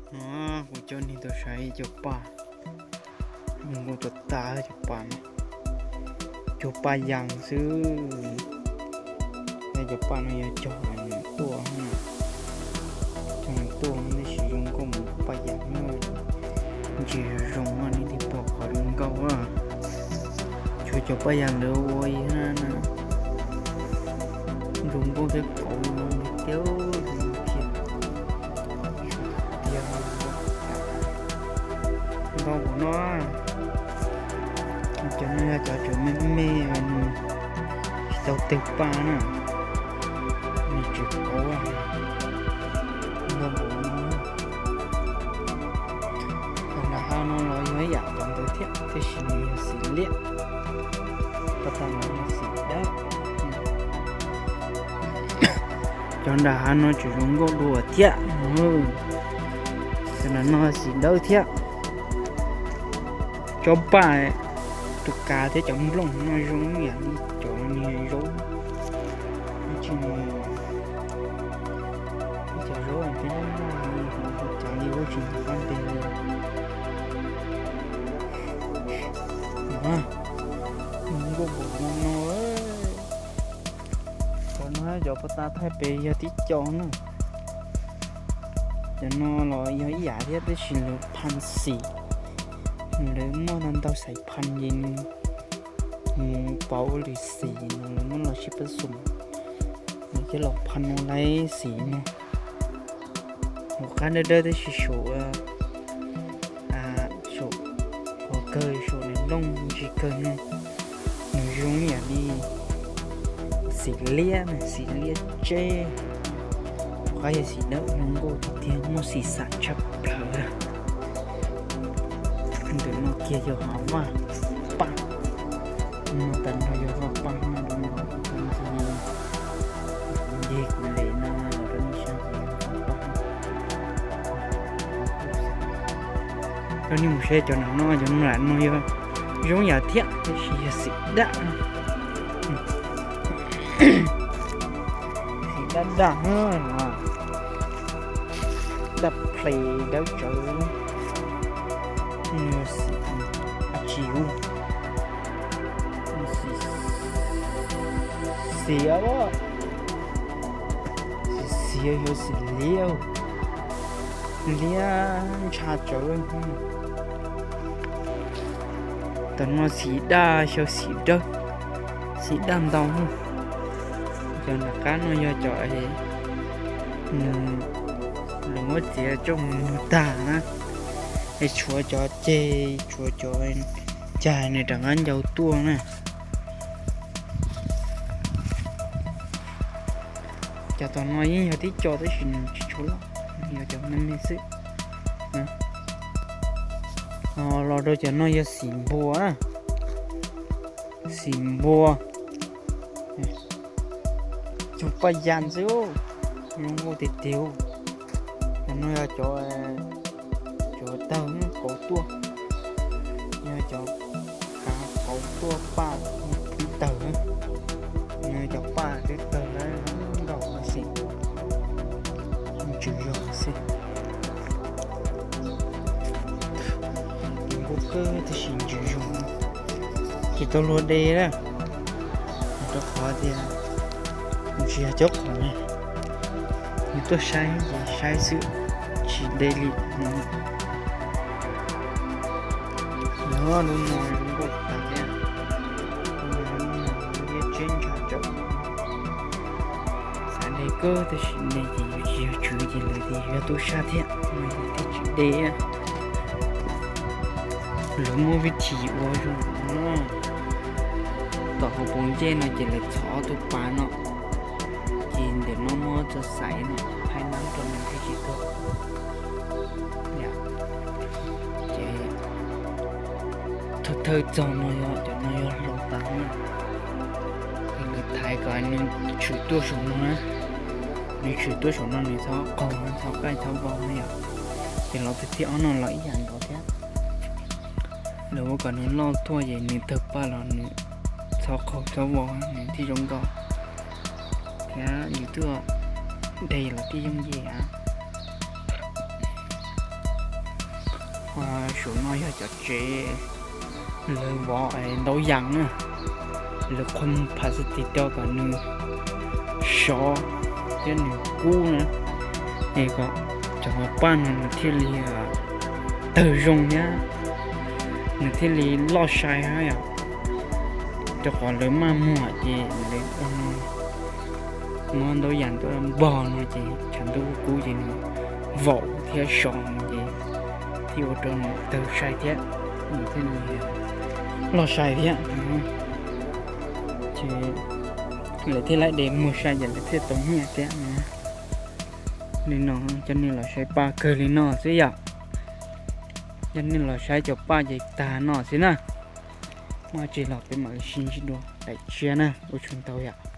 No kuv coj nej tuaj saib cov paj, zoo nkauj tas tas cov paj no, cov paj yas xwb. Cov paj no yog cog tuaj, cog tuaj tab sis zoo nkauj mus paj yas na. Ntsis zoo zoo nej thiaj pom qhov zoo nkauj. Tshuav cov paj yas lawv ua zoo nkauj thiab kauv tiag tiag. Ntau mus no, cov no yog cov tseem me me, tsis tau twg paj na, nws tseem kauv. Ntau mus no, cov nram hav no los yog ib yam cov ntawd thiab, tiam sis nws yog xim liab, paj tas no yog xim dawb. Cov nram hav no tseem zoo nkauj dua thiab. Cov nram no xim dawb thiab. Cov paj, tus kav thiab cov nplooj no zoo ib yam li cov niag zaub. Ib tsis, ib cov zaub peb noj noj li, cas li ua tsis noj qab ntev li. Nkauj npaum no no. Cov no cov paj tas thaij pem yog tib co na. Cov no los yog ib yam thiab tab sis lawv pha xim, lawv muaj ntau xaiv pha ces nws pauv lwm xim no lawv muab los sib pab xum, lawv thiaj los pha lawv xim no. Hauv qab dawb dawb tab sis saum, saum qhov kawg saum nws looj ntsis kawg no, nws zoo ib yam li xim liab na, xim liab tseb. Hauv qab yog xim dawb, zoo nkauj tiag tiag, muaj xim xam tshaj plaws. Ntawm no kiag yog vaj paj, no tas no yog vaj paj no, nce kuv lem no los rau nej saib. Coj nej mus saib cov nram no, cov nram no yog zoo yam thiab tab sis yog xim daj, xim daj daj, daj ples dawb tsawv, xim daj tsi, xim, xim, xim xim yog xim liab, liab ntsha tsawv. Tam no xim daj xyaw xim dawb, xim daj ntau. Cov nram qab no yog cov nws, lawv muab txiav coj mus nug tag na, es tshuav cov ceg, tshuav cov cag nws rov qab ncau tuaj na. Cov tom no yeej yog tib co tab sis nws tsis tshua loj, yog cov me me xwb. Ho los rau cov no yog xim npua na, xim npua, cog paj yas xwb, zoo nkauj tiag tiag. Cov no yog cov, cov tawg kauv tuaj, yog cov kav kauv tuaj paj tawg, yog cov paj tawg lawm nkaus xim, ntsws zog xwb. Nkauj kawg tab sis ntsws zog, tsis tau luag de na, rau qhov tias tsis yog cov khoom, nws tuaj saib ces saib xwb, tsis de li. Nyob lub no zoo nkauj tas thiab, lub no liab tseb ntsha tsawv. Xav de kawg tab sis de ces yus tsis yog tswv ces lawv tias yus yog tub sab thiab, thiaj tsis de. Lawv muaj vib thim ua zoo no, tom hauv paus ncej no ces lawv txhos ob tug pas no, ces ntawm no muaj txog xaiv no, hais nab rau nws thiaj tsis tuag. Ces thawj thawj txog no yog cov no yog hlau tas na, ces lawv thaiv kom nws tshwm tuaj saum no na, nws tshwm tuaj saum no nws txhob qaug txhob qaij txhob vau na yom. Ces los thawj thib ob no los ib yam nkaus thiab, lawv ua kom nws loj tuaj ces nws tawg paj los nws txhob qaug txhob vau nws thiaj zoo nkauj, thiab yus tuaj de los thiaj yooj yim. Saum no yog cov tsev lawv vov ntaub yas na, lawv qhuam phav xab tis rau kom nws sov thiab nws kub na, es kom cov paj no nws thiaj li tawg zoo thiab nws thiaj li loj sai hab yom. Rau qhov lawv maj muag ces lawv muab ntaub yas tuaj npog no ces tshav ntuj kub ces nws vaum thiab sov no ces thiaj ua rau nws tawg sai thiab nws thiaj li loj sai thiab. Ces lawv thiaj laib de muag sai ces lawv thiaj tau nyiaj thiab na. Li no cov neeg los saib paj kawg li no xwb yom. Cov neeg los saib cov paj ces tag no xwb na. Muaj tsis los peb mam li sib ntsib dua daim tshiab na, ua tsaug ntau yom.